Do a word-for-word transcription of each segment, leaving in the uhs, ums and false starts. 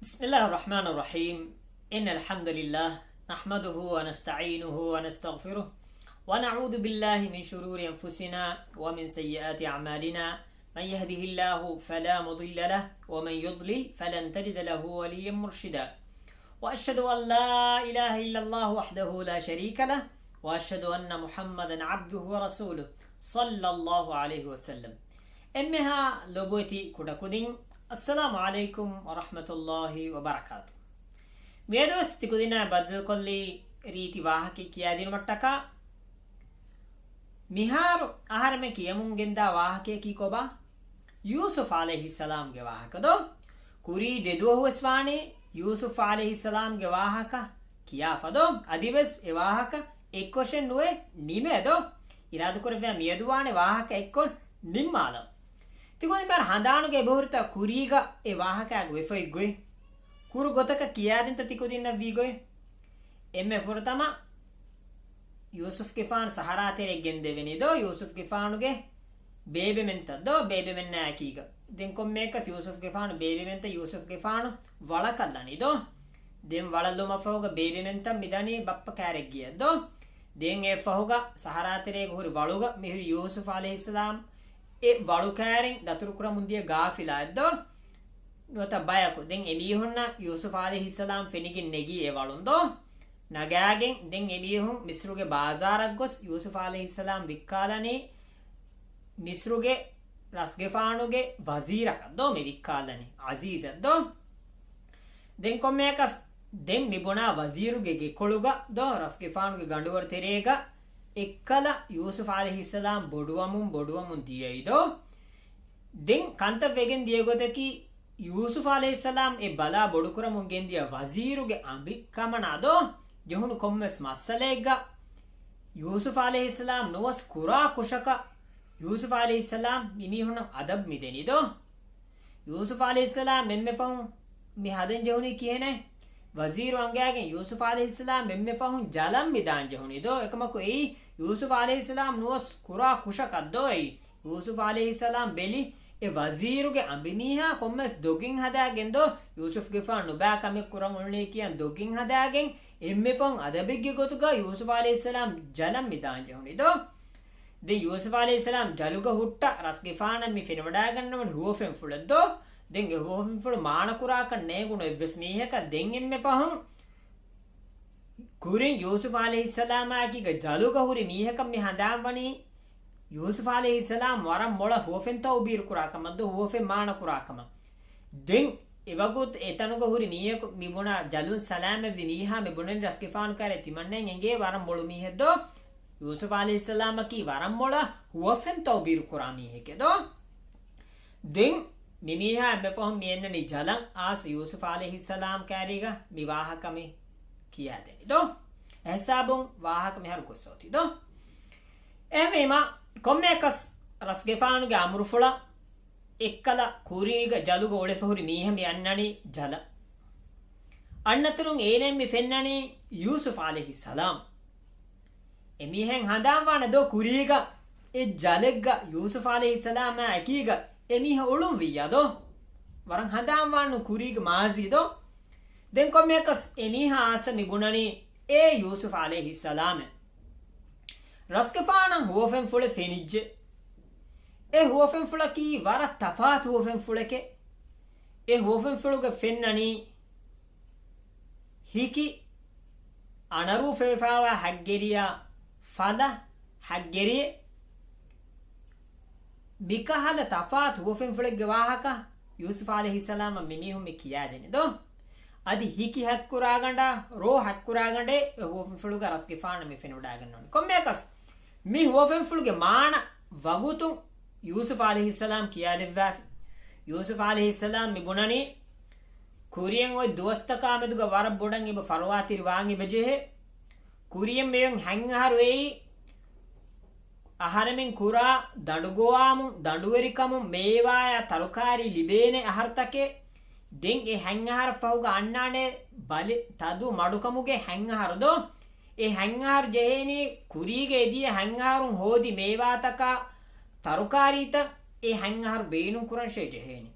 بسم الله الرحمن الرحيم. إن الحمد لله نحمده ونستعينه ونستغفره ونعوذ بالله من شرور أنفسنا ومن سيئات أعمالنا. من يهده الله فلا مضل له ومن يضلل فلن تجد له وليا مرشدا. وأشهد أن لا إله إلا الله وحده لا شريك له وأشهد أن محمدا عبده ورسوله صلى الله عليه وسلم. އެންމެހާ ލޮބުވެތި ކުޑަކުދިން، އައްސަލާމު ޢަލައިކުމް ވަރަޙްމަތުﷲި ވަބަރަކާތު. މިއަދުވެސް ތިކުދިންނާ ބައްދަލުކޮށްލީ ރީތި ވާހަކައެއް ކިޔާދިނުމަށްޓަކާ. މިހާރު އަހަރެމެން ކިޔަމުން ގެންދާ ވާހަކަޔަކީ ކޮބާ؟ ޔޫސުފް ޢަލައިހިއްސަލާމްގެ ވާހަކަ ދޯ؟ ކުރީ ދެދުވަހުވެސް ވާނީ ޔޫސުފް ޢަލައިހިއްސަލާމްގެ ވާހަކަ ކިޔާފަ ދޯ؟ އަދިވެސް އެ ވާހަކަ އެއްކޮށެއް ނުވެ ނިމޭ ދޯ؟ އިރާދަކުރެއްވިއްޔާ މިއަދު ވާނެ ވާހަކަ އެއްކޮށް ނިންމާލަން. ތިކުދިން ބާރަށް ހަނދާނުގަ އެބަހުރިތަ ކުރީގަ އެ ވާހަކައިގަ ވެފައި ގޮތް؟ ކުރު ގޮތަކަށް ކިޔާދިންތަ ތިކުދިންނަށް ވީ ގޮތް؟ އެންމެ ފުރަތަމަ ޔޫސުފްގެފާނު ސަހަރާ ތެރޭ ގެންދެވެނީ ދޯ؟ ޔޫސުފްގެފާނުގެ ބޭބެމެންތައް ދޯ؟ ބޭބެމެންނާ އެކީގަ. ދެން ކޮންމެއަކަސް ޔޫސުފްގެފާނު ބޭބެމެންތައް ޔޫސުފްގެފާނު ވަޅަކަށް ލަނީ ދޯ؟ ދެން ވަޅަށް ލުމަށްފަހުގަ ބޭބެމެންތައް މިދަނީ ބައްޕަ ކާރެއްގެ ދޯ؟ ދެން އެ ފަހުގަ ސަހަރާ ތެރޭގަ ހުރި ވަޅުގަ މިހުރި ޔޫސުފް ޢަލައިހިއްސަލާމް އެ ވަޅު ކާރިން ދަތުރުކުރަމުން ދިޔަ ގާފިލާއެއް ދޯ؟ ނުވަތަ ބަޔަކު. ދެން އެ މީހުންނަށް ޔޫސުފް ޢަލައިހިއްސަލާމް ފެނިގެން ނެގީ އެ ވަޅުން ދޯ؟ ނަގާގެން ދެން އެ މީހުން މިޞްރުގެ ބާޒާރަށް ގޮސް ޔޫސުފް ޢަލައިހިއްސަލާމް ވިއްކާލަނީ މިޞްރުގެ ރަސްގެފާނުގެ ވަޒީރަކަށް ދޯ؟ މި ވިއްކާލަނީ ޢަޒީޒަށް ދޯ؟ ދެން ކޮންމެއަކަސް ދެން މި ބުނާ ވަޒީރުގެ ގެކޮޅުގަ ދޯ؟ ރަސްގެފާނުގެ ގަނޑުވަރު ތެރޭގަ އެއްކަލަ ޔޫސުފް ޢަލައިހިއްސަލާމް ބޮޑުވަމުން ބޮޑުވަމުން ދިޔައީ ދޯ؟ ދެން ކަންތައް ވެގެން ދިޔަ ގޮތަކީ، ޔޫސުފް ޢަލައިހިއްސަލާމް އެ ބަލާ ބޮޑުކުރަމުން ގެންދިޔަ ވަޒީރުގެ އަނބި ކަމަނާ ދޯ؟ ޖެހުނު ކޮންމެސް މައްސަލައެއްގަ ޔޫސުފް ޢަލައިހިއްސަލާމް ނުވަސް ކުރާ ކުށަކަށް ޔޫސުފް ޢަލައިހިއްސަލާމް މި މީހުންނަށް އަދަބް މި ދެނީ ދޯ؟ ޔޫސުފް ޢަލައިހިއްސަލާމް އެންމެ ފަހުން މި ހަދަން ޖެހުނީ ކިހިނެއް؟ ވަޒީރު އަންގައިގެން ޔޫސުފް ޢަލައިހިއްސަލާމް އެންމެ ފަހުން ޖަލަށް މި ދާން ޖެހުނީ ދޯ؟ އެކަމަކު އެއީ ޔޫސުފް ޢަލައިހިއްސަލާމް ނުވަސް ކުރާ ކުށަކަށް ދޯ އެއީ؟ ޔޫސުފް ޢަލައިހިއްސަލާމް ބެލި އެ ވަޒީރުގެ އަނބިމީހާ ކޮންމެސް ދޮގެއް ހަދާގެން ދޯ؟ ޔޫސުފްގެފާނު ނުބައި ކަމެއް ކުރަން އުޅުނީ ކިޔަން ދޮގެއް ހަދާގެން އެންމެ ފަހުން އަދަބެއްގެ ގޮތުގަ ޔޫސުފް ޢަލައިހިއްސަލާމް ޖަލަށް މި ދާން ޖެހުނީ ދޯ؟ ދެން ޔޫސުފް ޢަލައިހިއްސަލާމް ޖަލުގަ ހުއްޓަ ރަސްގެފާނަށް މި ފެނިވަޑައިގަންނަވަނީ ހުވަފެންފުޅެއް ދޯ؟ ދެން އެ ހުވަފެންފުޅު މާނަކުރާކަށް ނޭނގުނު އެއްވެސް މީހަކަށް ދެން އެންމެ ފަހުން ކުރިން ޔޫސުފް ޢަލައިހިއްސަލާމާއެކީގަ ޖަލުގަ ހުރި މީހަކަށް މި ހަނދާންވަނީ ޔޫސުފް ޢަލައިހިއްސަލާމް ވަރަށް މޮޅަށް ހުވަފެން ތައުބީރު ކުރާ ކަމަށް ދޯ؟ ހުވަފެން މާނަކުރާ ކަމަށް. ދެން އެވަގުތު އެތަނުގަ ހުރި މީހަކު މި ބުނާ ޖަލުން ސަލާމަތްވި މީހާ މި ބުނަނީ ރަސްގެފާނު ކާރޭ ތިމަންނައިން އެނގޭ ވަރަށް މޮޅު މީހެއް ދޯ؟ ޔޫސުފް ޢަލައިހިއްސަލާމަކީ ވަރަށް މޮޅަށް ހުވަފެން ތައުބީރު ކުރާ މީހެކޭ ދޯ؟ ދެން މި މީހާ އެންމެ ފަހުން މި އަންނަނީ ޖަލަށް އާސް ޔޫސުފް ޢަލައިހިއްސަލާމް ކާރީގަ މި ވާހަކަ މި ކިޔާދެނީ ދޯ؟ އެހިސާބުން ވާހަކަ މިހާރު ގޮސް އޮތީ ދޯ؟ އެހެންވީމަ ކޮންމެއަކަސް ރަސްގެފާނުގެ އަމުރުފުޅަށް އެއްކަލަ ކުރީގަ ޖަލުގަ އުޅެފަ ހުރި މީހަ މި އަންނަނީ ޖަލަށް. އަންނަތުރުން އޭނައަށް މި ފެންނަނީ ޔޫސުފް ޢަލައިހިއްސަލާމް. އެމީހެން ހަނދާންވާނެ ދޯ ކުރީގަ އެ ޖަލެއްގަ ޔޫސުފް ޢަލައިހިއްސަލާމާ އެކީގަ އެމީހަ އުޅުން ވިއްޔާ ދޯ؟ ވަރަށް ހަނދާންވާނު ކުރީގެ މާޒީ ދޯ؟ ދެން ކޮންމެއަކަސް އެމީހާ އާސަ މި ބުނަނީ އޭ ޔޫސުފް ޢަލައިހިއްސަލާމެ. ރަސްގެފާނަށް ހުވަފެންފުޅެއް ފެނިއްޖެ. އެ ހުވަފެންފުޅަކީ ވަރަށް ތަފާތު ހުވަފެންފުޅެކޭ. އެ ހުވަފެންފުޅުގަ ފެންނަނީ ހިކި އަނަރޫ ފެވެފާވާ ހައްގެރިޔާ ފަލަ ހައްގެރިއެއް. މިކަހަލަ ތަފާތު ހުވަފެންފުޅެއްގެ ވާހަކަ ޔޫސުފް ޢަލައިހިއްސަލާމަށް މި މީހުން މި ކިޔާދެނީ ދޯ؟ އަދި ހިކި ހައްކުރާގަނޑާ ރޯ ހައްކުރާގަނޑޭ އެ ހުވަފެންފުޅުގަ ރަސްގެފާނަށް މި ފެނިވަޑައިގަންނަވަނީ. ކޮންމެއަކަސް މި ހުވަފެންފުޅުގެ މާނަ ވަގުތު ޔޫސުފް ޢަލައިހިއްސަލާމް ކިޔާދެއްވާފި. ޔޫސުފް ޢަލައިހިއްސަލާމް މި ބުނަނީ ކުރިޔަށް އޮތް ދުވަސްތަކާމެދުގަ ވަރަށް ބޮޑަށް އެބަ ފަރުވާތިރި ވާން އެބަ ޖެހޭ. ކުރިޔަށް މިއޮތް ހަތް އަހަރު އެއީ އަހަރެމެން ކުރާ ދަނޑުގޮވާމުން، ދަނޑުވެރިކަމުން މޭވާޔާ ތަރުކާރީ ލިބޭނެ އަހަރުތަކެއް. ދެން އެ ހަތް އަހަރަށް ފަހުގަ އަންނާނެ ބަލި ތަދު މަޑުކަމުގެ ހަތް އަހަރު ދޯ؟ އެ ހަތް އަހަރު ޖެހޭނީ ކުރީގަ އެދިޔަ ހަތް އަހަރުން ހޯދި މޭވާތަކާ ތަރުކާރީތައް އެ ހަތް އަހަރު ބޭނުން ކުރަންށޭ ޖެހޭނީ.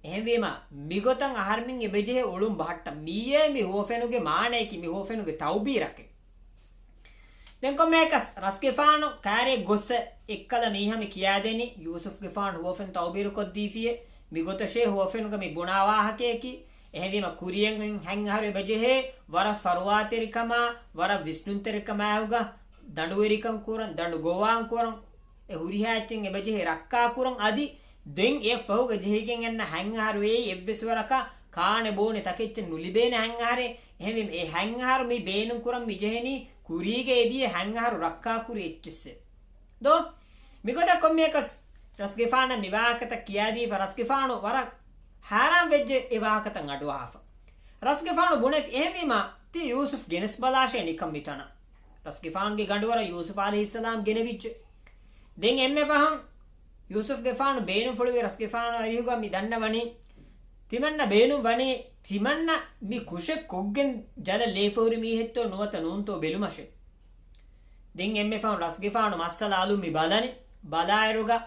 އެހެންވީމަ، މިގޮތަށް އަހަރެމެން އެބަޖެހޭ އުޅުން ބަހައްޓަން. މިއީ މި ހުވަފެނުގެ މާނަޔަކީ، މި ހުވަފެނުގެ ތައުބީރަކީ. ދެން ކޮންމެއަކަސް ރަސްގެފާނު ކާރިއަށް ގޮއްސަ އެއްކަލަ މީހާ މި ކިޔާދެނީ ޔޫސުފްގެފާނު ހުވަފެން ތައުބީރު ކޮށްދީފިޔޭ. މިގޮތަށޭ ހުވަފެނުގަ މި ބުނާ ވާހަކަޔަކީ. އެހެންވީމަ ކުރިޔަށް ހަތް އަހަރު އެބަޖެހޭ ވަރަށް ފަރުވާތެރިކަމާ، ވަރަށް ވިސްނުންތެރިކަމާއެކުގަ ދަނޑުވެރިކަން ކުރަން، ދަނޑު ގޮވާން ކުރަން، އެ ހުރިހާ އެއްޗެއް އެބަޖެހޭ ރައްކާ ކުރަން. އަދި ދެން އެ ފަހުގަ ޖެހިގެން އަންނަ ހަތް އަހަރު އެއީ އެއްވެސް ވަރަކަށް ކާނެ ބޯނެ ތަކެއްޗެއް ނުލިބޭނެ ހަތް އަހަރެއް. އެހެންވީމަ އެ ހަތް އަހަރު މި ބޭނުން ކުރަން މި ޖެހެނީ ކުރީގަ އެދިޔަ ހަތް އަހަރު ރައްކާ ކުރި އެއްޗިއްސެއް. ދޯ؟ މިގޮތަށް ކޮންމެއަކަސް ރަސްގެފާނަށް މި ވާހަކަތައް ކިޔާދީފަ ރަސްގެފާނު ވަރަށް ހައިރާން ވެއްޖެ އެ ވާހަކަތައް އަޑުއަހާފަ. ރަސްގެފާނު ބުނެފި އެހެންވީމަ ތި ޔޫސުފް ގެނެސް ބަލާށޭ ނިކަން މިތަނަށް. ރަސްގެފާނުގެ ގަނޑުވަރަށް ޔޫސުފް ޢަލައިހިއްސަލާމް ގެނެވިއްޖެ. ދެން އެންމެ ފަހުން ޔޫސުފްގެފާނު ބޭނުންފުޅުވި ރަސްގެފާނު އަރިހުގަ މި ދަންނަވަނީ. ތިމަންނަ ބޭނުން ވަނީ ތިމަންނަ މި ކުށެއް ކޮށްގެން ޖަލަށް ލޭފަހުރި މީހެއްތޯ ނުވަތަ ނޫންތޯ ބެލުމަށޭ. ދެން އެންމެ ފަހުން ރަސްގެފާނު މައްސަލަ އަލުން މި ބަލަނީ. ބަލާއިރުގަ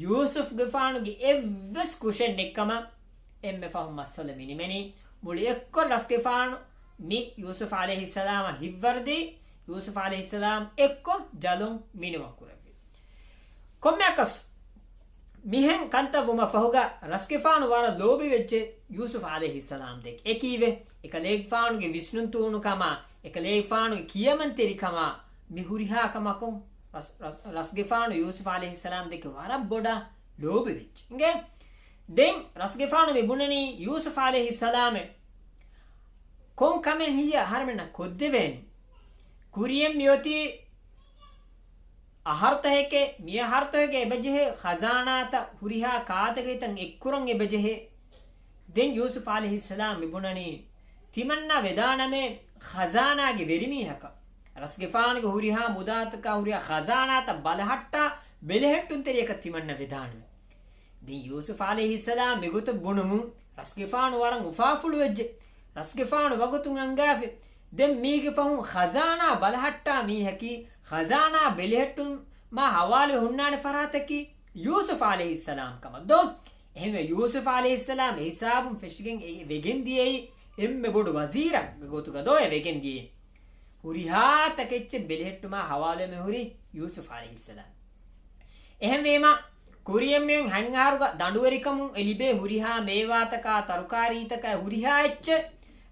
ޔޫސުފްގެފާނުގެ އެއްވެސް ކުށެއް ނެތްކަމަށް އެންމެ ފަހުން މައްސަލަ މި ނިމެނީ. މުޅި އެއްކޮށް ރަސްގެފާނު މި ޔޫސުފް ޢަލައިހިއްސަލާމަށް ހިތްވަރުދީ، ޔޫސުފް ޢަލައިހިއްސަލާމް އެއްކޮށް ޖަލުން މިނިވަން ކުރެއްވި. ކޮންމެއަކަސް މިހެން ކަންތައް ވުމަށް ފަހުގަ ރަސްގެފާނު ވަރަށް ލޯބިވެއްޖެ ޔޫސުފް ޢަލައިހިއްސަލާމް ދެކެ. އެކީވެ، އެކަލޭގެފާނުގެ ވިސްނުން ތޫނުކަމާ، އެކަލޭގެފާނުގެ ކިޔަމަންތެރިކަމާ މި ހުރިހާ ކަމަކުން ރަސް-، ރަސް-، ރަސްގެފާނު ޔޫސުފް ޢަލައިހިއްސަލާމް ދެކެ ވަރަށް ބޮޑަށް ލޯބިވެއްޖެ. އިނގޭ؟ ދެން ރަސްގެފާނު މި ބުނަނީ ޔޫސުފް ޢަލައިހިއްސަލާމެ ކޮން ކަމެއް ހިއްޔަ އަހަރެމެންނަށް ކޮށްދެވޭނެ. ކުރިޔަށް މިއޮތީ އަހަރުތަކެކޭ، މި އަހަރުތަކެކޭ އެބަޖެހޭ ޚަޒާނާތައް ހުރިހާ ކާތަކެތައް އެއްކުރަން އެބަޖެހޭ. ދެން ޔޫސުފް ޢަލައިހިއްސަލާމް މިބުނަނީ، ތިމަންނަ ވެދާނަމޭ ޚަޒާނާގެ ވެރިމީހަކަށް. ރަސްގެފާނުގެ ހުރިހާ މުދާތަކާ ހުރިހާ ޚަޒާނާތައް ބަލަހައްޓާ ބެލެހެއްޓުންތެރިޔަކަށް ތިމަންނަ ވެދާނަމޭ. ދެން ޔޫސުފް ޢަލައިހިއްސަލާމް މިގޮތަށް ބުނުމުން ރަސްގެފާނު ވަރަށް އުފާފުޅުވެއްޖެ. ރަސްގެފާނު ވަގުތުން އަންގާފި. ދެން މީގެ ފަހުން ޚަޒާނާ ބަލަހައްޓާ މީހަކީ، ޚަޒާނާ ބެލެހެއްޓުމާ ހަވާލުވެ ހުންނާނެ ފަރާތަކީ ޔޫސުފް ޢަލައިހިއްސަލާމް ކަމަށް ދޯ؟ އެހެންވެ ޔޫސުފް ޢަލައިހިއްސަލާމް އެހިސާބުން ފެށިގެން އެ ވެގެން ދިޔައީ އެންމެ ބޮޑު ވަޒީރެއްގެ ގޮތުގަ ދޯ އެ ވެގެން ދިޔައީ. ހުރިހާ ތަކެއްޗެއް ބެލެހެއްޓުމާ ހަވާލުވެމެ ހުރީ ޔޫސުފް ޢަލައިހިއްސަލާމް. އެހެންވީމަ، ކުރިޔަށް މިއޮތް ހަތް އަހަރުގަ ދަނޑުވެރިކަމުން އެ ލިބޭ ހުރިހާ މޭވާތަކާ، ތަރުކާރީތަކާ، ހުރިހާ އެއްޗެއް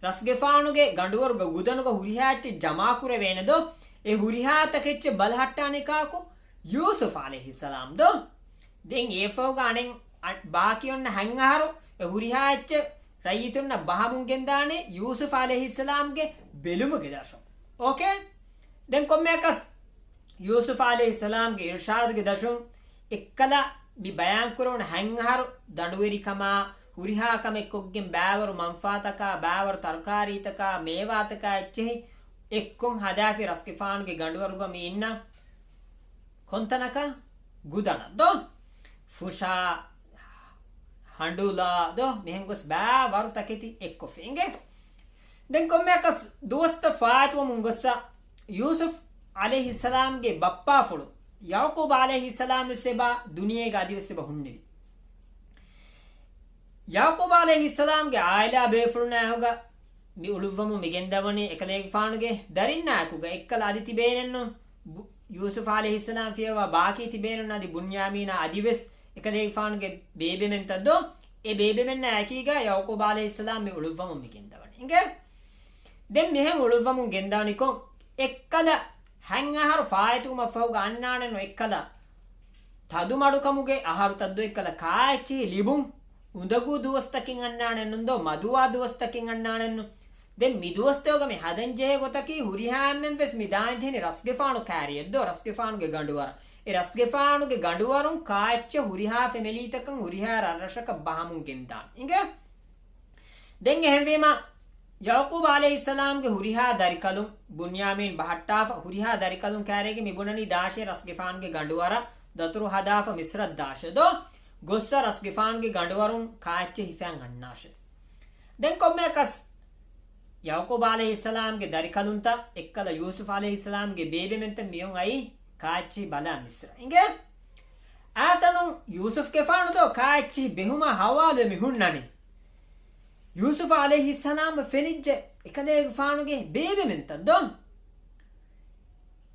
ރަސްގެފާނުގެ ގަނޑުވަރުގަ ގުދަނުގަ ހުރިހާ އެއްޗެއް ޖަމާކުރެވޭނެ ދޯ؟ އެ ހުރިހާ ތަކެއްޗެއް ބަލަހައްޓާނީ ކާކު؟ ޔޫސުފް ޢަލައިހިއްސަލާމް ދޯ؟ ދެން އެއަށްފަހުގަ އަނެއް އަ-، ބާކީ އޮންނަ ހަތް އަހަރު އެ ހުރިހާ އެއްޗެއް ރައްޔިތުންނަށް ބަހަމުން ގެންދާނެ ޔޫސުފް ޢަލައިހިއްސަލާމްގެ ބެލުމުގެ ދަށުން. އޯކޭ؟ ދެން ކޮންމެއަކަސް ޔޫސުފް ޢަލައިހިއްސަލާމްގެ އިރުޝާދުގެ ދަށުން އެއްކަލަ މި ބަޔާންކުރެވުނު ހަތް އަހަރު ދަނޑުވެރިކަމާ، ހުރިހާ ކަމެއް ކޮށްގެން ބައިވަރު މަންފާތަކާ، ބައިވަރު ތަރުކާރީތަކާ، މޭވާތަކާ އެއްޗެހި އެއްކޮށް ހަދާފި ރަސްގެފާނުގެ ގަނޑުވަރުގަ މި އިންނަ ކޮންތަނަކަށް؟ ގުދަނަށް ދޯ؟ ފުށާ، ހަނޑުލާ ދޯ؟ މިހެން ގޮސް ބައިވަރު ތަކެތި އެއްކޮށްފި އިނގޭ. ދެން ކޮންމެއަކަސް ދުވަސްތައް ފާއިތުވަމުން ގޮއްސަ ޔޫސުފް ޢަލައިހިއްސަލާމްގެ ބައްޕާފުޅު ޔަޢުޤޫބް ޢަލައިހިއްސަލާމް ވެސް އެބަ ދުނިޔޭގަ އަދިވެސް އެބަ ހުންނެވި. ޔަޢުޤޫބް ޢަލައިހިއްސަލާމްގެ ޢާއިލާ ބޭފުޅުންނާ އެކުގަ މި އުޅުއްވަމުން މި ގެންދަވަނީ އެކަލޭގެފާނުގެ ދަރިންނާ އެކުގަ. އެއްކަލަ އަދި ތިބޭނެއްނު ބު-، ޔޫސުފް ޢަލައިހިއްސަލާމް ފިޔަވާ ބާކީ ތިބޭނުން އަދި ބުންޔާމީނާ އަދިވެސް އެކަލޭގެފާނުގެ ބޭބެމެންތައް ދޯ؟ އެ ބޭބެމެންނާ އެކީގަ ޔަޢުޤޫބް ޢަލައިހިއްސަލާމް މި އުޅުއްވަމުން މި ގެންދަވަނީ. އިނގޭ؟ ދެން މިހެން އުޅުއްވަމުން ގެންދަވަނިކޮށް، އެއްކަލަ ހަތް އަހަރު ފާއިތުވުމަށްފަހުގަ އަންނާނެއްނު އެއްކަލަ ތަދުމަޑުކަމުގެ އަހަރުތައްދޯ އެއްކަލަ ކާއެއްޗެހި ލިބުން އުނދަގޫ ދުވަސްތަކެއް އަންނާނެއްނުން ދޯ، މަދުވާ ދުވަސްތަކެއް އަންނާނެއްނު. ދެން މި ދުވަސްތަކުގަ މި ހަދަންޖެހޭ ގޮތަކީ ހުރިހާ އެންމެން ވެސް މި ދާންޖެހެނީ ރަސްގެފާނު ކާރިއަށް ދޯ، ރަސްގެފާނުގެ ގަނޑުވަރަށް. އެ ރަސްގެފާނުގެ ގަނޑުވަރުން ކާއެއްޗެއް ހުރިހާ ފެމެލީތަކަށް ހުރިހާ ރަށްރަށަކަށް ބަހަމުން ގެންދާނެ. އިނގޭ؟ ދެން އެހެންވީމަ، ޔަޢުޤޫބް ޢަލައިހިއްސަލާމްގެ ހުރިހާ ދަރިކަލުން، ބުންޔާމީން ބަހައްޓާފަ، ހުރިހާ ދަރިކަލުން ކާރިއަށް މި ބުނަނީ ދާށޭ ރަސްގެފާނުގެ ގަނޑުވަރަށް ދަތުރު ހަދާފަ މިޞްރަށް ދާށޭ ދޯ؟ ގޮއްސަ ރަސްގެފާނުގެ ގަނޑުވަރުން ކާއެއްޗެއް ހިފައިން އަންނާށޭ. ދެން ކޮންމެއަކަސް ޔަޢުޤޫބް ޢަލައިހިއްސަލާމްގެ ދަރިކަލުންތައް އެއްކަލަ ޔޫސުފް ޢަލައިހިއްސަލާމްގެ ބޭބެމެންތައް މިއޮން އައީ ކާއެއްޗެހި ބަލާ މިޞްރަށް. އިނގޭ؟ އާތަނުން ޔޫސުފްގެފާނު ދޯ ކާއެއްޗިހި ބެހުމާ ހަވާލުވެ މި ހުންނަނީ. ޔޫސުފް ޢަލައިހިއްސަލާމަށް ފެނިއްޖެ އެކަލޭގެފާނުގެ ބޭބެމެންތައް ދޯ.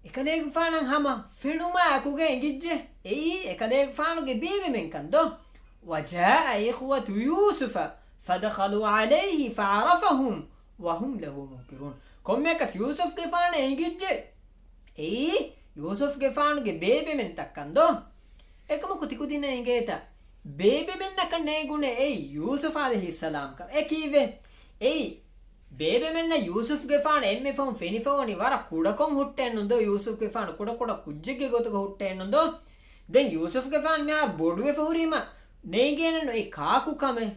އެކަލޭގެފާނަށް ހަމަ ފެނުމާ އެކުގަ އެނގިއްޖެ އެއީ އެކަލޭގެފާނުގެ ބޭބެމެންކަން ދޯ. وجاء إخوة يوسف فدخلوا عليه فعرفهم وهم له منكرون. ކޮންމެއަކަސް ޔޫސުފްގެފާނަށް އެނގިއްޖެ އެއީ ޔޫސުފްގެފާނުގެ ބޭބެމެންތައްކަން ދޯ. އެކަމަކު ތިކުދިންނަށް އެނގޭތަ؟ ބޭބެމެންނަކަށް ނޭނގުނޭ އެއީ ޔޫސުފް ޢަލައިހިއްސަލާމް ކަމަށް. އެ ކީއްވެ؟ އެއީ ބޭބެމެންނަށް ޔޫސުފްގެފާނު އެންމެ ފަހުން ފެނިފަވަނީ ވަރަށް ކުޑަކޮށް ހުއްޓައެއްނުން ދޯ؟ ޔޫސުފްގެފާނު ކުޑަކުޑަ ކުއްޖެއްގެ ގޮތުގަ ހުއްޓައެއްނުން ދޯ؟ ދެން ޔޫސުފްގެފާނު މިހާރު ބޮޑުވެފަ ހުރީމަ ނޭނގޭނެއްނު އެ ކާކު ކަމެއް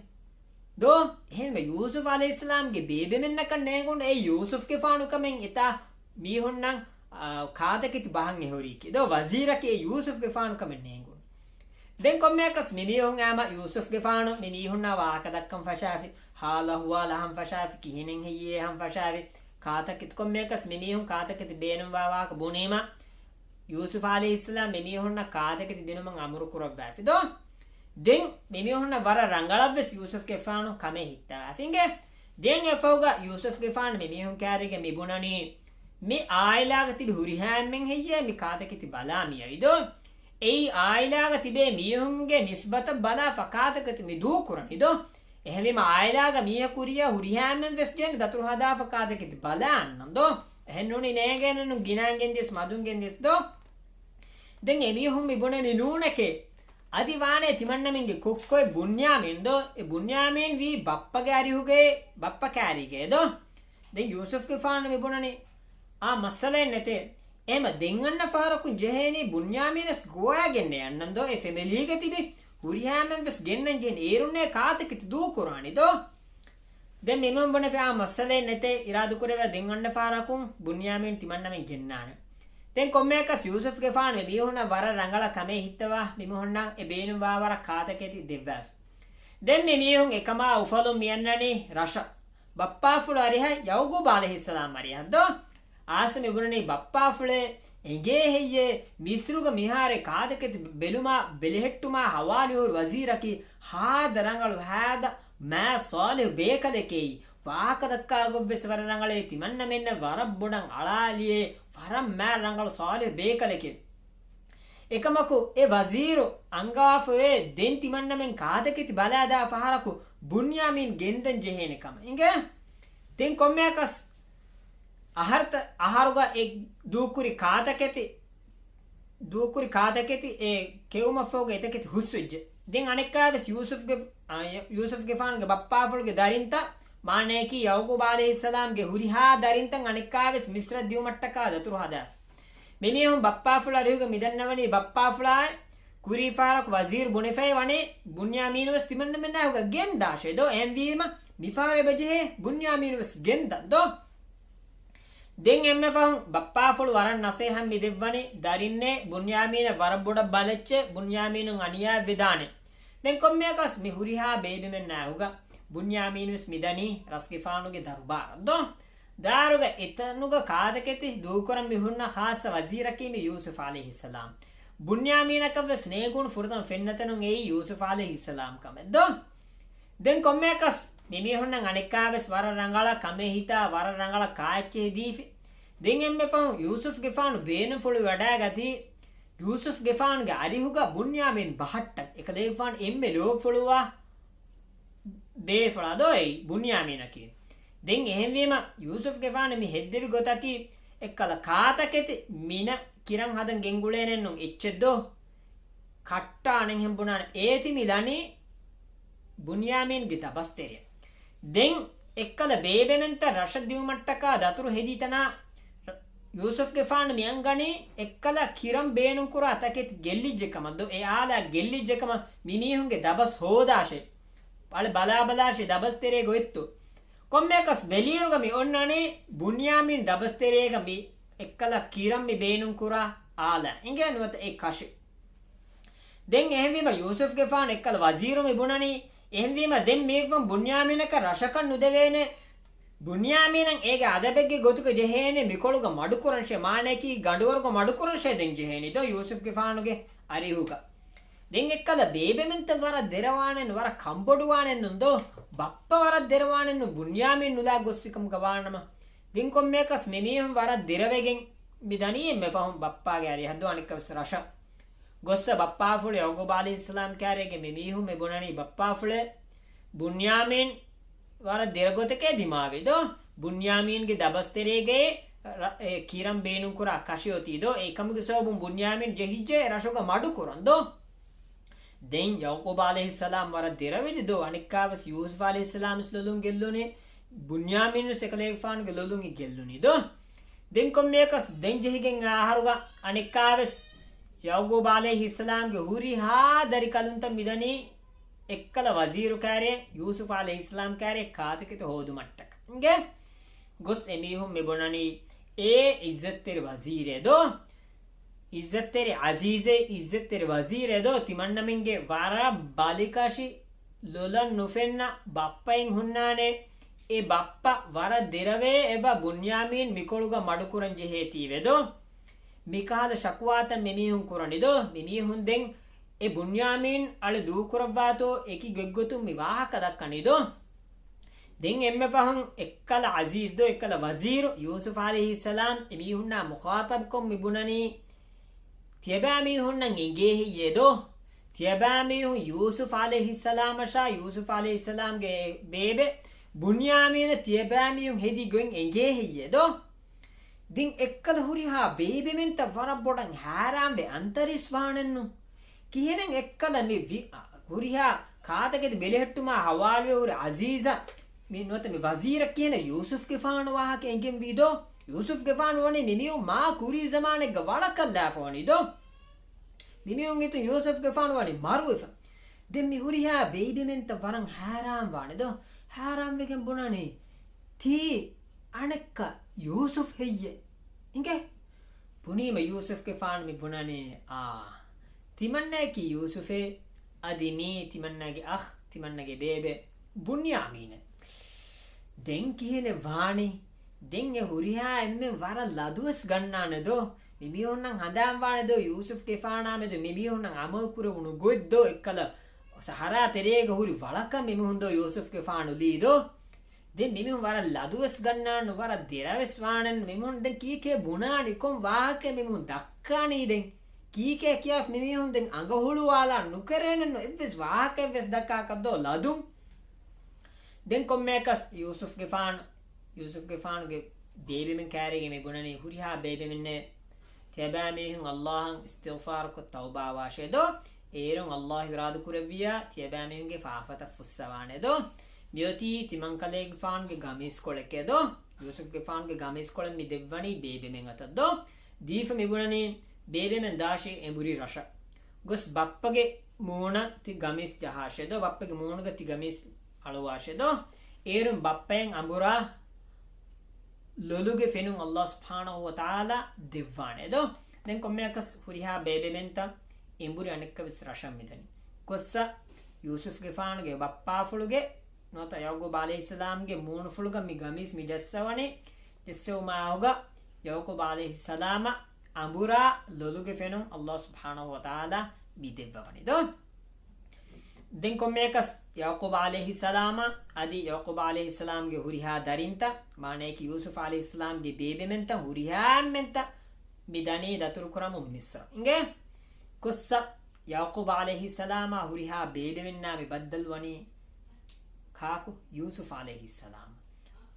ދޯ؟ އެހެންވެ ޔޫސުފް ޢަލައިހިއްސަލާމްގެ ބޭބެމެންނަކަށް ނޭނގުނު އެ ޔޫސުފްގެފާނު ކަމެއް އެތާ މީހުންނަށް، އާ، ކާތަކެތި ބަހަން އެ ހުރީކީ ދޯ؟ ވަޒީރަކީ އެ ޔޫސުފްގެފާނު ކަމެއް ނޭނގުނު. ދެން ކޮންމެއަކަސް މިމީހުން އާމަ ޔޫސުފްގެފާނު މިމީހުންނާ ވާހަކަ ދައްކަން ފަށާފި، ހާލު އަހުވާލު އަހަން ފަށާފި، ކިހިނެއް ހެއްޔޭ އަހަން ފަށާފި، ކާތަކެތި ކޮންމެއަކަސް މިމީހުން ކާތަކެތި ބޭނުންވާ ވާހަކަ ބުނީމަ، ޔޫސުފް ޢަލައިހިއްސަލާމް މިމީހުންނަށް ކާތަކެތި ދިނުމަށް އަމުރު ކުރައްވާފި ދޯ؟ ދެން މިމީހުންނަށް ވަރަށް ރަނގަޅަށްވެސް ޔޫސުފްގެފާނު ކަމެއް ހިއްތަވާފި އިނގޭ. ދެން އެފަހުގަ ޔޫސުފްގެފާނު މިމީހުން ކާރީގަ މިބުނަނީ، މި އާއިލާގަ ތިބި ހުރިހާ އެންމެން ހެއްޔޭ މި ކާތަކެތި ބަލާ މިއައީ ދޯ؟ އެއީ އާއިލާގަ ތިބޭ މީހުންގެ ނިސްބަތަށް ބަލާފަ ކާތަކެތި މި ދޫކުރަނީ ދޯ؟ އެހެންވީމަ އާއިލާގަ މީހަކު ހުރިހާ އެންމެން ވެސް ޖެހެނީ ދަތުރު ހަދާފަ ކާތަކެތި ބަލާ އަންނަން ދޯ؟ އެހެން ނޫނީ ނޭނގޭނެއްނު ގިނައިން ގެންދިޔަސް މަދުން ގެންދިޔަސް ދޯ؟ ދެން އެމީހުން މި ބުނަނީ ނޫނެކޭ. އަދި ވާނޭ ތިމަންނަމެންގެ ކޮއްކޮއެއް ބުންޔާމީން ދޯ؟ އެ ބުންޔާމީން ވީ ބައްޕަގެ އަރިހުގައި ބައްޕަ ކާރީގައި ދޯ؟ ދެން ޔޫސުފްގެފާނު މި ބުނަނީ، އާ، މައްސަލައެއް ނެތޭ. އެހެމަ ދެން އަންނަ ފަހަރަކުން ޖެހޭނީ ބުންޔާމީނަސް ގޮވާގެންނޭ އަންނަން ދޯ؟ އެ ފެމިލީގަ ތިބި ހުރިހާމެން ވެސް ގެންނަން ޖެހެނީ އޭރުންނޭ ކާތަކެތި ދޫކުރާނީ ދޯ؟ ދެން މިމެން ބުނެފި، އާ، މައްސަލައެއް ނެތޭ، އިރާދަކުރެވޭ ދެން އަންނަ ފަހަރަކުން ބުންޔާމީން ތިމަންނަމެން ގެންނާނެ. ދެން ކޮންމެއަކަސް ޔޫސުފްގެފާނު މި މީހުންނަށް ވަރަށް ރަނގަޅަށް ކަމެއް ހިއްތަވާ، މި މީހުންނަށް އެ ބޭނުންވާވަރަށް ކާތަކެތި ދެއްވާފި. ދެން މި މީހުން އެކަމާ އުފަލުން މި އަންނަނީ ރަށަށް. ބައްޕާފުޅު އަރިހަށް، ޔަޢުޤޫބް ޢަލައިހިއްސަލާމް އަރިހަށް ދޯ؟ އާސިމް މި ބުނަނީ ބައްޕާފުޅޭ، އެނގޭ ހެއްޔޭ؟ މިޞްރުގަ މިހާރު ކާތަކެތި ބެލުމާ، ބެލެހެއްޓުމާ ހަވާލު ހުރި ވަޒީރަކީ ހާދަ ރަނގަޅު ހާދަ މާ ޞާލިޙު ބޭކަލެކޭ. ވާހަކަ ދައްކާ ގޮތްވެސް ވަރަށް ރަނގަޅޭ. ތިމަންނަމެންނަށް ވަރަށް ބޮޑަށް އަޅާލިއޭ، ވަރަށް މާ ރަނގަޅު ޞާލިޙު ބޭކަލެކޭ. އެކަމަކު އެ ވަޒީރު އަންގާފަވޭ، ދެން ތިމަންނަމެން ކާތަކެތި ބަލާދާ ފަހަރަކު ބުންޔާމީން ގެންދަން ޖެހޭނެ ކަމަށް އިނގޭ. ދެން ކޮންމެއަކަސް އަހަރުތަ-، އަހަރުގަ އެ ދޫކުރި ކާތަކެތި، ދޫކުރި ކާތަކެތި އެ ކެއުމަށްފަހުގަ އެތަކެތި ހުސްވެއްޖެ. ދެން އަނެއްކާވެސް ޔޫސުފްގެ، އާ، ޔޫސުފްގެފާނުގެ ބައްޕާފުޅުގެ ދަރިންތައް، މާނަޔަކީ ޔަޢުޤޫބް ޢަލައިހިއްސަލާމްގެ ހުރިހާ ދަރިންތައް އަނެއްކާވެސް މިޞްރަށް ދިއުމަށްޓަކާ ދަތުރު ހަދާފި. މިމީހުން ބައްޕާފުޅު އަރިހުގަ މިދަންނަވަނީ ބައްޕާފުޅާއި، ކުރީ ފަހަރަކު ވަޒީރު ބުނެފައި ވަނީ ބުންޔާމީނު ވެސް ތިމަންނަމެންނާ އެކުގަ ގެންދާށޭ ދޯ؟ އެހެންވީމަ މިފަހަރު އެބަޖެހޭ ބުންޔާމީނު ވެސް ގެންދަން ދޯ؟ ދެން އެންމެ ފަހުން ބައްޕާފުޅު ވަރަށް ނަސޭހަތް މި ދެއްވަނީ، ދަރިންނޭ ބުންޔާމީނަށް ވަރަށް ބޮޑަށް ބަލައްޗޭ، ބުންޔާމީނުން އަނިޔާވެދާނެ. ދެން ކޮންމެއަކަސް މި ހުރިހާ ބޭބެމެންނާ އެކުގަ ބުންޔާމީނު ވެސް މިދަނީ ރަސްގެފާނުގެ ދަރުބާރަށް ދޯ؟ ދާރުގަ އެތަނުގަ ކާދަކެތި ދޫކުރަން މި ހުންނަ ޚާއްޞަ ވަޒީރަކީ މި ޔޫސުފް ޢަލައިހިއްސަލާމް. ބުންޔާމީނަކަށް ވެސް ނޭނގުނު ފުރަތަމަ ފެންނަތަނުން އެއީ ޔޫސުފް ޢަލައިހިއްސަލާމް ކަމެއް ދޯ؟ ދެން ކޮންމެއަކަސް މި މީހުންނަށް އަނެއްކާވެސް ވަރަށް ރަނގަޅަށް ކަމެއް ހިތާ، ވަރަށް ރަނގަޅަށް ކާއެއްޗެހި ދީފި. ދެން އެންމެ ފަހުން ޔޫސުފްގެފާނު ބޭނުންފުޅު ވަޑައިގަތީ، ޔޫސުފްގެފާނުގެ އަރިހުގަ ބުންޔާމީން ބަހައްޓަން. އެކަލޭގެފާނު އެންމެ ލޯބިފުޅުވާ ބޭފުޅާ ދޯ އެއީ ބުންޔާމީނަކީ. ދެން އެހެންވީމަ، ޔޫސުފްގެފާނު މި ހެއްދެވި ގޮތަކީ، އެއްކަލަ ކާތަކެތި މިނަ ކިރަން ހަދަން ގެންގުޅޭނެއްނު އެއްޗެއް ދޯ؟ ކައްޓާނެ ހެން ބުނާނެ. އޭތި މި ލަނީ ބުންޔާމީންގެ ދަބަސްތެރެއަށް. ދެން އެއްކަލަ ބޭބެމެންތައް ރަށަށް ދިއުމަށްޓަކާ ދަތުރު ހެދި ތަނާ ޔޫސުފްގެފާނު މި އަންގަނީ އެއްކަލަ ކިރަން ބޭނުންކުރާ ތަކެތި ގެއްލިއްޖެ ކަމަށް ދޯ؟ އެ އާލާ ގެއްލިއްޖެ ކަމަށް މި މީހުންގެ ދަބަސް ހޯދާށޭ. އަޅެ ބަލާބަލާށޭ ދަބަސްތެރޭ ގޮތްތޯ؟ ކޮންމެއަކަސް ބެލިއިރުގަ މި އޮންނަނީ ބުންޔާމީން ދަބަސްތެރޭގަ މި އެއްކަލަ ކިރަން މި ބޭނުންކުރާ އާލާ އިނގޭ ނުވަތަ އެ ކަށި. ދެން އެހެންވީމަ ޔޫސުފްގެފާނު އެއްކަލަ ވަޒީރު މި ބުނަނީ، އެހެންވީމަ ދެން މީގެފަން ބުންޔާމީނަކަށް ރަށަކަށް ނުދެވޭނެ. ބުންޔާމީނަށް އޭގެ އަދަބެއްގެ ގޮތުގަ ޖެހޭނެ މިކޮޅުގަ މަޑުކުރަންށޭ، މާނަޔަކީ ގަނޑުވަރުގަ މަޑުކުރަންށޭ ދެން ޖެހޭނީ ދޯ ޔޫސުފްގެފާނުގެ އަރިހުގަ. ދެން އެއްކަލަ ބޭބެމެންތައް ވަރަށް ދެރަވާނެން، ވަރަށް ކަންބޮޑުވާނެއްނުން ދޯ؟ ބައްޕަ ވަރަށް ދެރަވާނެއްނު ބުންޔާމީން ނުލާ ގޮއްސިކަމުގަ ވާނަމަ. ދެން ކޮންމެއަކަސް މިމީހުން ވަރަށް ދެރަވެގެން މި ދަނީ އެންމެ ފަހުން ބައްޕާގެ އަރިހަށް ދޯ އަނެއްކަވެސް ރަށަށް. ގޮއްސަ ބައްޕާފުޅު ޔަޢުޤޫބް ޢަލައިހިއްސަލާމް ކާރޭގެ މިމީހުން މި ބުނަނީ ބައްޕާފުޅޭ ބުންޔާމީން ވަރަށް ދެރަގޮތެކޭ ދިމާވި ދޯ؟ ބުންޔާމީންގެ ދަބަސްތެރޭގައި ރަ-، އެ ކިރަން ބޭނުންކުރާ ކަށި އޮތީ ދޯ؟ އެކަމުގެ ސަބަބުން ބުންޔާމީން ޖެހިއްޖެ އެ ރަށުގަ މަޑުކުރަން ދޯ؟ ދެން ޔަޢުޤޫބް ޢަލައިހިއްސަލާމް ވަރަށް ދެރަވެލި ދޯ؟ އަނެއްކާވެސް ޔޫސުފް ޢަލައިހިއްސަލާމް ވެސް ލޮލުން ގެއްލުނީ، ބުންޔާމީން ވެސް އެކަލޭގެފާނުގެ ލޮލުން ގެއްލުނީ ދޯ؟ ދެން ކޮންމެއަކަސް ދެން ޖެހިގެން އާ އަހަރުގަ އަނެއްކާވެސް ޔަޢުޤޫބް ޢަލައިހިއްސަލާމްގެ ހުރިހާ ދަރިކަލުންތައް މިދަނީ އެއްކަލަ ވަޒީރު ކާރޭ، ޔޫސުފް ޢަލައިހިއްސަލާމް ކާރޭ ކާތަކެތި ހޯދުމަށްޓަކަ. އިނގޭ؟ ގޮސް އެމީހުން މި ބުނަނީ، އޭ ޢިއްޒަތްތެރި ވަޒީރޭ ދޯ؟ ޢިއްޒަތްތެރި ޢަޒީޒޭ، ޢިއްޒަތްތެރި ވަޒީރޭ ދޯ؟ ތިމަންނަމެންގެ ވަރަށް ބަލިކަށި ލޮލަށް ނުފެންނަ ބައްޕައެއް ހުންނާނެ. އެ ބައްޕަ ވަރަށް ދެރަވޭ އެބަ ބުންޔާމީން މިކޮޅުގަ މަޑުކުރަން ޖެހޭތީވެ ދޯ؟ މިކަހަލަ ޝަކުވާތައް މިމީހުން ކުރަނީ ދޯ؟ މިމީހުން ދެން އެ ބުންޔާމީން އަޅެ ދޫކުރައްވާތޯ އެކި ގޮތްގޮތުން މި ވާހަކަ ދައްކަނީ ދޯ؟ ދެން އެންމެ ފަހުން އެއްކަލަ ޢަޒީޒް ދޯ، އެއްކަލަ ވަޒީރު ޔޫސުފް ޢަލައިހިއްސަލާމް އެމީހުންނާ މުޚާޠަބްކޮށް މި ބުނަނީ، ތިޔަބައިމީހުންނަށް އެނގޭ ހެއްޔޭ ދޯ؟ ތިޔަބައިމީހުން ޔޫސުފް ޢަލައިހިއްސަލާމަށާ ޔޫސުފް ޢަލައިހިއްސަލާމްގެ ބޭބެ ބުންޔާމީނަށް ތިޔަބައިމީހުން ހެދި ގޮތް އެނގޭ ހެއްޔޭ ދޯ؟ ދެން އެއްކަލަ ހުރިހާ ބޭބެމެންތައް ވަރަށް ބޮޑަށް ހައިރާންވެ އަންތަރީސް ވާނެއްނު. ކިހިނެއް އެއްކަލަ މި ވި-، އަ، ހުރިހާ ކާތަކެތި ބެލެހެއްޓުމާ ހަވާލުވެ ހުރި ޢަޒީޒަށް މި ނުވަތަ މި ވަޒީރަށް ކިހިނެއް ޔޫސުފްގެފާނު ވާހަކަ އެނގެންވީ ދޯ؟ ޔޫސުފްގެފާނު ވަނީ މިމީހުން މާ ކުރީ ޒަމާނެއްގަ ވަޅަކަށްލާފަ ވަނީ ދޯ؟ މިމީހުން އިތު ޔޫސުފްގެފާނު ވަނީ މަރުވެފަ. ދެން މި ހުރިހާ ބޭބެމެންތައް ވަރަށް ހައިރާން ވާނެ ދޯ؟ ހައިރާންވެގެން ބުނަނީ، ތީ އަނެއްކާ ޔޫސުފް ހެއްޔޭ؟ އިނގޭ؟ ބުނީމަ ޔޫސުފްގެފާނު މި ބުނަނީ، އާ، ތިމަންނައަކީ ޔޫސުފޭ، އަދި މީ ތިމަންނަގެ އަޚް، ތިމަންނަގެ ބޭބެ ބުންޔާމީނެއް. ދެން ކިހިނެއް ވާނީ؟ ދެން އެ ހުރިހާ އެންމެން ވަރަށް ލަދުވެސް ގަންނާނެ ދޯ؟ މިމީހުންނަށް ހަނދާން ވާނެ ދޯ ޔޫސުފްގެފާނާ މެދު މިމީހުންނަށް އަމަލު ކުރެވުނު ގޮތް ދޯ؟ އެއްކަލަ ސަހަރާ ތެރޭގަ ހުރި ވަޅަކަށް މިމީހުން ދޯ ޔޫސުފްގެފާނު ލީ ދޯ؟ ދެން މިމީހުން ވަރަށް ލަދުވެސް ގަންނާނު، ވަރަށް ދެރަވެސް ވާނެން. މިމީހުން ދެން ކީކޭ ބުނާނީ؟ ކޮން ވާހަކައެއް މިމީހުން ދައްކާނީ ދެން؟ ކީކޭ ކިޔާފަ މިމީހުން ދެން އަނގަހުޅުވާލާ ނުކެރޭނެންނު އެއްވެސް ވާހަކައެއްވެސް ދައްކާކަށް ދޯ ލަދުން؟ ދެން ކޮންމެއަކަސް ޔޫސުފްގެފާނު، ޔޫސުފްގެފާނުގެ ބޭބެމެން ކާރޭގެ މި ބުނަނީ ހުރިހާ ބޭބެމެންނޭ، ތިޔަބައިމީހުން އައްލާހަށް އިސްތިޣްފާރުކޮށް ތައުބާވާށޭ ދޯ؟ އޭރުން އައްލާހު އިރާދަކުރެއްވިއްޔާ ތިޔަބައިމީހުންގެ ފާފަތައް ފުއްސަވާނެ ދޯ؟ މިއޮތީ ތިމަންކަލޭގެފާނުގެ ގަމީސްކޮޅެކޭ ދޯ؟ ޔޫސުފްގެފާނުގެ ގަމީސްކޮޅެއް މި ދެއްވަނީ ބޭބެމެން އަތަށް ދޯ؟ ދީފަ މި ބުނަނީ ބޭބެމެން ދާށޭ އެނބުރި ރަށަށް. ގޮސް ބައްޕަގެ މޫނަށް ތި ގަމީސް ޖަހާށޭ ދޯ؟ ބައްޕަގެ މޫނުގަ ތި ގަމީސް އަޅުވާށޭ ދޯ؟ އޭރުން ބައްޕައަށް އަނބުރާ ލޮލުގެ ފެނުން އައްލާހު ސުބްޙާނަހު ވަ ތަޢާލާ ދެއްވާނެ ދޯ؟ ދެން ކޮންމެއަކަސް ހުރިހާ ބޭބެމެންތައް އެނބުރި އަނެއްކާވެސް ރަށަށް މިދަނީ. ގޮއްސަ ޔޫސުފްގެފާނުގެ ބައްޕާފުޅުގެ ނުވަތަ ޔަޢުޤޫބް ޢަލައިހިއްސަލާމްގެ މޫނުފުޅުގަ މި ގަމީސް މި ޖައްސަވަނީ. ޖައްސެވުމާ އަހުގަ ޔަޢުޤޫބް ޢަލައިހިއްސަލާމަށް އަނބުރާ ލޮލުގެ ފެނުން އައްލާހު ސުބްޙާނަހު ވަ ތަޢާލާ މި ދެއްވަވަނީ ދޯ؟ ދެން ކޮންމެއަކަސް ޔަޢުޤޫބް ޢަލައިހިއްސަލާމަށް އަދި ޔަޢުޤޫބް ޢަލައިހިއްސަލާމްގެ ހުރިހާ ދަރިންތައް، މާނަޔަކީ ޔޫސުފް ޢަލައިހިއްސަލާމްގެ ބޭބެމެންތައް، ހުރިހާ އެންމެންތައް މި ދަނީ ދަތުރުކުރަމުން މިޞްރަށް. އިނގޭ؟ ގޮއްސަ ޔަޢުޤޫބް ޢަލައިހިއްސަލާމާ ހުރިހާ ބޭބެމެންނާ މި ބައްދަލުވަނީ ކާކު؟ ޔޫސުފް ޢަލައިހިއްސަލާމް.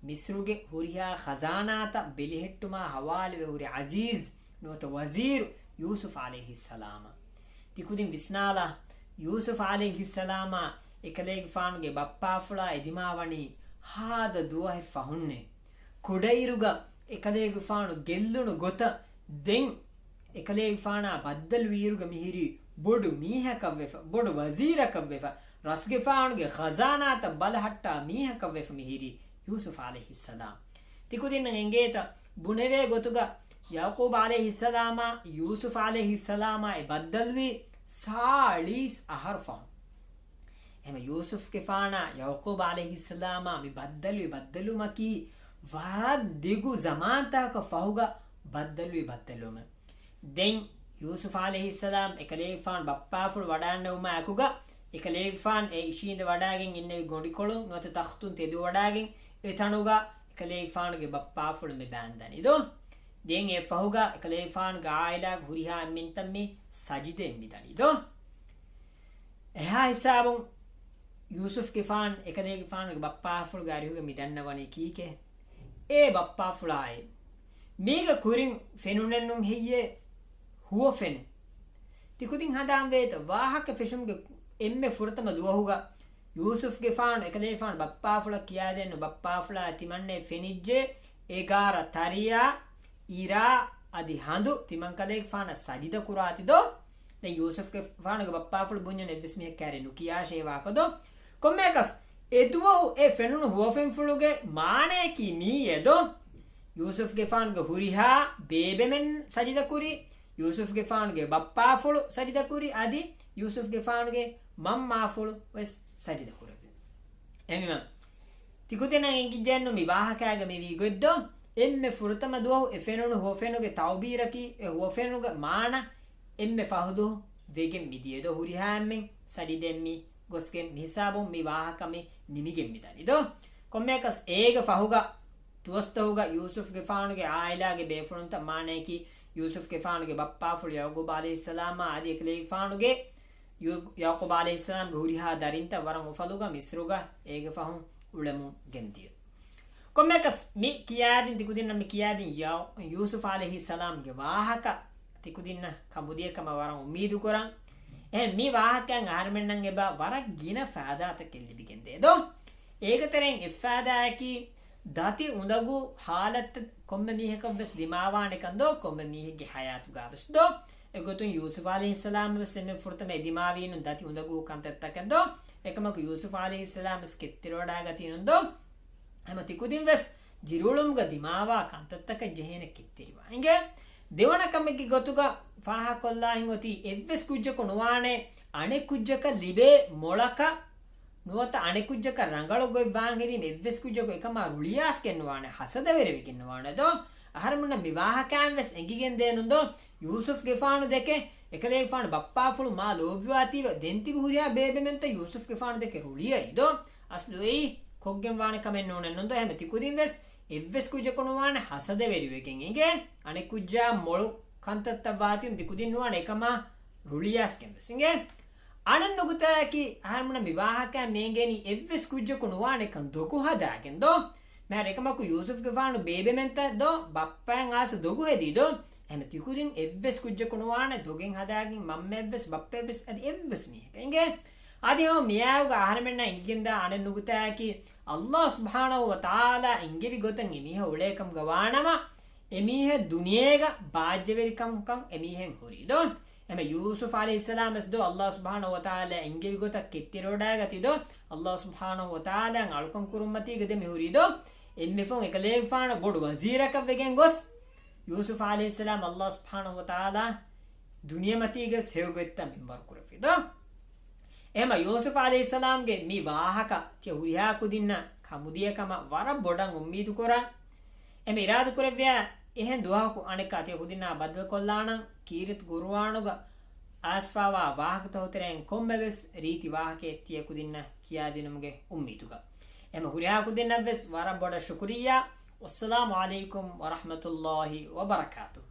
މިޞްރުގެ ހުރިހާ ޚަޒާނާތައް ބެލެހެއްޓުމާ ހަވާލުވެ ހުރި ޢަޒީޒް ނުވަތަ ވަޒީރު ޔޫސުފް ޢަލައިހިއްސަލާމް. ތިކުދިން ވިސްނާލާ، ޔޫސުފް ޢަލައިހިއްސަލާމާ އެކަލޭގެފާނުގެ ބައްޕާފުޅާ އެދިމާވަނީ ހާދަ ދުވަހެއް ފަހުންނޭ. ކުޑައިރުގަ އެކަލޭގެފާނު ގެއްލުނު ގޮތަށް ދެން އެކަލޭގެފާނާ ބައްދަލުވިއިރުގަ މިހިރީ ބޮޑު މީހަކަށްވެފަ، ބޮޑު ވަޒީރަކަށްވެފަ، ރަސްގެފާނުގެ ޚަޒާނާތައް ބަލަހައްޓާ މީހަކަށްވެފަ މިހިރީ ޔޫސުފް ޢަލައިހިއްސަލާމް. ތިކުދިންނަށް އެނގޭތަ ބުނެވޭ ގޮތުގަ ޔަޢުޤޫބް ޢަލައިހިއްސަލާމާ ޔޫސުފް ޢަލައިހިއްސަލާމާ އެ ބައްދަލުވީ ސާޅީސް އަހަރު ފަހުން. އެހެން ޔޫސުފްގެފާނާ ޔަޢުޤޫބް ޢަލައިހިއްސަލާމާ މި ބައްދަލުވި ބައްދަލުވުމަކީ ވަރަށް ދިގު ޒަމާންތަކަކަށް ފަހުގަ ބައްދަލުވި ބައްދަލުވުމެއް. ދެން ޔޫސުފް ޢަލައިހިއްސަލާމް އެކަލޭގެފާނު ބައްޕާފުޅު ވަޑާންނެވުމާ އެކުގަ، އެކަލޭގެފާނު އެ އިށީނދެ ވަޑާގެން އިންނެވި ގޮނޑިކޮޅުން ނުވަތަ ތަޚްތުން ތެދުވަޑާގެން އެ ތަނުގަ އެކަލޭގެފާނުގެ ބައްޕާފުޅު މި ބާންދަނީ ދޯ. ދެން އެ ފަހުގަ އެކަލޭގެފާނުގެ ޢާއިލާގެ ހުރިހާ އެންމެންތައް މި ސަޖިދައިން މި ދަނީ ދޯ. އެހާ ހިސާބުން ޔޫސުފްގެފާނު އެކަލޭގެފާނުގެ ބައްޕާފުޅުގެ އަރިހުގަ މި ދަންނަވަނީ ކީކޭ؟ އޭ ބައްޕާފުޅާއޭ، މީގެ ކުރިން ފެނުނެއްނު ހެއްޔޭ ހުވަފެނެއް؟ ތިކުދިން ހަނދާންވޭތަ؟ ވާހަކަ ފެށުމުގެ އެންމެ ފުރަތަމަ ދުވަހުގަ ޔޫސުފްގެފާނު އެކަލޭގެފާނު ބައްޕާފުޅަށް ކިޔާދޭން ނު، ބައްޕާފުޅާ ތިމަންނައަށް ފެނިއްޖެ އެގާރަ ތަރިޔާ، އިރާ އަދި ހަނދު ތިމަންކަލޭގެފާނަށް ސަޖިދަ ކުރާތި ދޯ؟ ދެން ޔޫސުފްގެފާނުގެ ބައްޕާފުޅު ބުންޏަން އެއްވެސް މީހެއް ކައިރި ނުކިޔާށޭ ވާކަ ދޯ؟ ކޮންމެއަކަސް އެދުވަހު އެ ފެނުނު ހުވަފެންފުޅުގެ މާނަޔަކީ މިއީއޭ ދޯ؟ ޔޫސުފްގެފާނުގެ ހުރިހާ ބޭބެމެން ސަޖިދަކުރި، ޔޫސުފްގެފާނުގެ ބައްޕާފުޅު ސަޖިދަކުރި، އަދި ޔޫސުފްގެފާނުގެ މަންމާފުޅު ވެސް ސަޖިދަކުރެއްވި. އެހެންވީމަ، ތިކުދިންނަށް އެނގިއްޖެއެއްނު މި ވާހަކާގަ މިވީ ގޮތް ދޯ؟ އެންމެ ފުރަތަމަ ދުވަހު އެ ފެނުނު ހުވަފެނުގެ ތައުބީރަކީ، އެ ހުވަފެނުގެ މާނަ އެންމެ ފަހު ދުވަހު ވެގެން މިދިޔަ ދޯ؟ ހުރިހާ އެންމެން ސަޖިދައިން މި ގޮސްގެން މި ހިސާބުން މި ވާހަކަ މި ނިމިގެން މިދަނީ ދޯ؟ ކޮންމެއަކަސް އޭގެ ފަހުގަ ދުވަސްތަހުގަ ޔޫސުފްގެފާނުގެ ޢާއިލާގެ ބޭފުޅުންތައް، މާނަޔަކީ ޔޫސުފްގެފާނުގެ ބައްޕާފުޅު ޔަޢުޤޫބް ޢަލައިހިއްސަލާމާ އަދި އެކަލޭގެފާނުގެ ޔޫ-، ޔަޢުޤޫބް ޢަލައިހިއްސަލާމްގެ ހުރިހާ ދަރިންތައް ވަރަށް އުފަލުގަ މިޞްރުގަ އޭގެ ފަހުން އުޅެމުން ގެންދިޔަ. ކޮންމެއަކަސް މި ކިޔާދިން ތިކުދިންނަށް މި ކިޔާދިން ޔަ-، ޔޫސުފް ޢަލައިހިއްސަލާމްގެ ވާހަކަ ތިކުދިންނަށް ކަނބުދިޔަ ކަމަށް ވަރަށް އުއްމީދު ކުރަން. އެހެން މި ވާހަކައިން އަހަރުމެންނަށް އެބަ ވަރަށް ގިނަ ފައިދާތަކެއް ލިބިގެންދޭ ދޯ؟ އޭގެ ތެރެއިން އެއްފައިދާއަކީ، ދަތި އުނދަގޫ ހާލަތްތައް ކޮންމެ މީހަކަށް ވެސް ދިމާވާނެކަން ދޯ؟ ކޮންމެ މީހެއްގެ ޙަޔާތުގަ ވެސް ދޯ؟ އެގޮތުން ޔޫސުފް ޢަލައިހިއްސަލާމް ވެސް އެންމެ ފުރަތަމަ އެ ދިމާވީ ނު ދަތި އުނދަގޫ ކަންތައްތަކަށް ދޯ؟ އެކަމަކު ޔޫސުފް ޢަލައިހިއްސަލާމް ވެސް ކެތްތެރިވަޑާގަތީ ނު ދޯ؟ ހަމަ ތިކުދިން ވެސް ދިރިއުޅުމުގަ ދިމާވާ ކަންތައްތަކަށް ޖެހޭނެ ކެތްތެރިވާ އިނގޭ. ދެވަނަ ކަމެއްގެ ގޮތުގަ ފާހަގަކޮށްލާހެން އޮތީ، އެއްވެސް ކުއްޖަކު ނުވާނެ އަނެއް ކުއްޖަކަށް ލިބޭ މޮޅަކަށް ނުވަތަ އަނެއް ކުއްޖަކަށް ރަނގަޅު ގޮތް ވާން ހެރީމަ އެއްވެސް ކުއްޖަކު އެކަމާ ރުޅިއައިސްގެން ނުވާނެ، ހަސަދަވެރިވެގެން ނުވާނެ ދޯ؟ އަހަރެމެންނަށް މި ވާހަކައިން ވެސް އެނގިގެން ދޭނުން ދޯ؟ ޔޫސުފްގެފާނު ދެކެ އެކަލޭގެފާނު ބައްޕާފުޅު މާ ލޯބިވާތީވެ ދެން ތިބި ހުރިހާ ބޭބެމެންތައް ޔޫސުފްގެފާނު ދެކެ ރުޅިއައީ ދޯ؟ އަސްލު އެއީ ކޮށްގެން ވާނެ ކަމެއް ނޫނެއްނު ދޯ؟ އެހެމަ ތިކުދިން ވެސް އެއްވެސް ކުއްޖަކު ނުވާނެ ހަސަދަވެރިވެގެން އިނގޭ. އަނެއް ކުއްޖާ މޮޅު ކަންތައްތައް ވާތީ ތިކުދިން ނުވާނެ އެކަމާ ރުޅިއައިސްގެން ވެސް އިނގޭ. އަނެއް ނުކުތާއަކީ، އަހަރެމެންނަށް މި ވާހަކައިން މި އެނގޭނީ އެއްވެސް ކުއްޖަކު ނުވާނެ ކަން ދޮގު ހަދާގެން ދޯ؟ މާ އެކަމަކު ޔޫސުފްގެފާނު ބޭބެމެންތައް ދޯ ބައްޕައަށް އާސަ ދޮގު ހެދީ ދޯ؟ އެހެން ތިކުދިން އެއްވެސް ކުއްޖަކު ނުވާނެ ދޮގެއް ހަދާގެން މަންމައެއްވެސް ބައްޕައެއްވެސް އަދި އެއްވެސް މީހަކަށް އިނގޭ. އަދި ހަމަ މިއާއެކުގަ އަހަރެމެންނަށް އެނގިގެންދާ އަނެއް ނުކުތާއަކީ، ﷲ ސުބްޙާނަހޫ ވަތަޢާލާ އެންގެވި ގޮތަށް އެމީހާ އުޅޭކަމުގަ ވާނަމަ، އެމީހެއް ދުނިޔޭގަ ބާއްޖަވެރިކަމަކަށް އެމީހެއް ހުރީ ދޯ؟ އެމަ ޔޫސުފް ޢަލައިހިއްސަލާމް ވެސް ދޯ ﷲ ސުބްޙާނަހޫ ވަތަޢާލާ އެންގެވި ގޮތަށް ކެތްތެރިވަޑާގަތީ ދޯ؟ ﷲ ސުބްޙާނަހޫ ވަތަޢާލާ އަޅުކަން ކުރުންމަތީގަ ދެމި ހުރީ ދޯ؟ އެންމެ ފަހުން އެކަލޭގެފާނަށް ބޮޑު ވަޒީރަކަށް ވެގެން ގޮސް، ޔޫސުފް ޢަލައިހިއްސަލާމް ﷲ ސުބްޙާނަހޫ ވަތަޢާލާ ދުނިޔެމަތީގަވެސް ހެޔޮގޮތްތައް މިންވަރު ކުރެއްވި ދޯ؟ އެހެމަ ޔޫސުފް ޢަލައިހިއްސަލާމްގެ މި ވާހަކަ ތިޔަ ހުރިހާ ކުދިންނަށް ކަމުދިޔަ ކަމަށް ވަރަށް ބޮޑަށް އުއްމީދު ކުރަން. އެމަ އިރާދަ ކުރެއްވިޔާ އެހެން ދުވަހަކު އަނެއްކާ ތިޔަ ކުދިންނާ ބައްދަލުކޮށްލާނަން، ކީރިތި ޤުރުއާނުގަ އައިސްފާވާ ވާހަކަތައް ތެރެއިން ކޮންމެވެސް ރީތި ވާހަކައެއް ތިޔަ ކުދިންނަށް ކިޔާދިނުމުގެ އުއްމީދުގަ. އެމަ ހުރިހާ ކުދިންނަށްވެސް ވަރަށް ބޮޑަށް ޝުކުރިއްޔާ. ވައްސަލާމު ޢަލައިކުމް ވަރަޙްމަތުﷲ ވަބަރަކާތުހު.